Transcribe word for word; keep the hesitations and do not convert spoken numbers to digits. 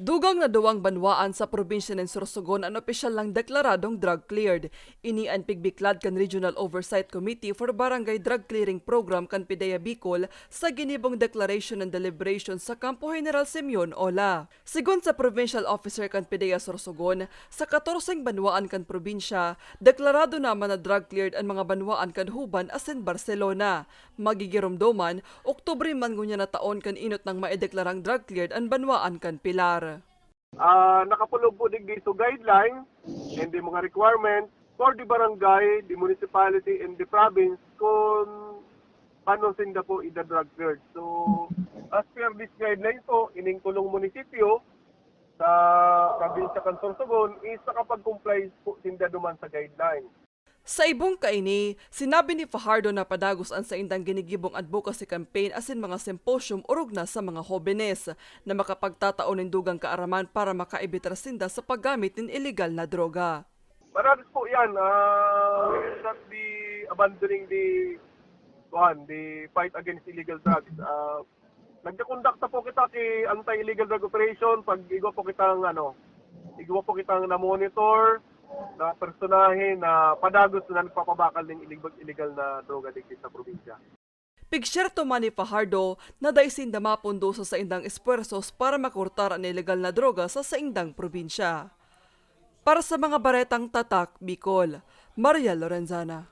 Dugang na duwang banwaan sa probinsya nin Sorsogon an opisyal nang deklaradong drug cleared. Ini an pigbiklad kan Regional Oversight Committee for Barangay Drug Clearing Program kan PDEA Bicol sa ginibong Declaration and Deliberation sa Kampo General Simeon, Ola. Sigon sa Provincial Officer kan PDEA Sorsogon, sa katorseng banwaan kan probinsya, deklarado naman na drug cleared an mga banwaan kan Juban asin Barcelona. Magigiromdoman, Oktubre man ngunyan na taon kan inot nang maideklarang drug cleared an banwaan kan Pilar. Ah, nakakulog po digdi sa guideline and the mga requirement for the barangay, the municipality, and the province kung paano sinda po ida-drug cleared. So, as per this guideline po, ining tulong munisipyo sa probinsya kan Sorsogon is nakapag-comply po sinda duman sa guideline. Sa ibong kaini, sinabi ni Fajardo na padagos an saindang ginigibong advocacy campaign asin mga symposium orog na sa mga hobenes na makapagtatao nin dugang kaaraman para makaibitar sinda sa paggamit nin iligal na droga. Parehas po yan. Ah, it's not the abandoning the, kuwan, the fight against illegal drugs. Ah, nagkakondakta po kita ki anti-illegal drug operation pag igwa po kitang, ano, igwa po kitang na-monitor na personahe na padagos na nagpapabakal ng illegal, illegal na droga digdi sa probinsya. Pigsyerto man ni Fajardo na dai sinda mapundo sa saindang espuwersos para makurtar an iligal na droga sa saindang probinsya. Para sa mga baretang Tatak Bicol, Maria Lorenzana.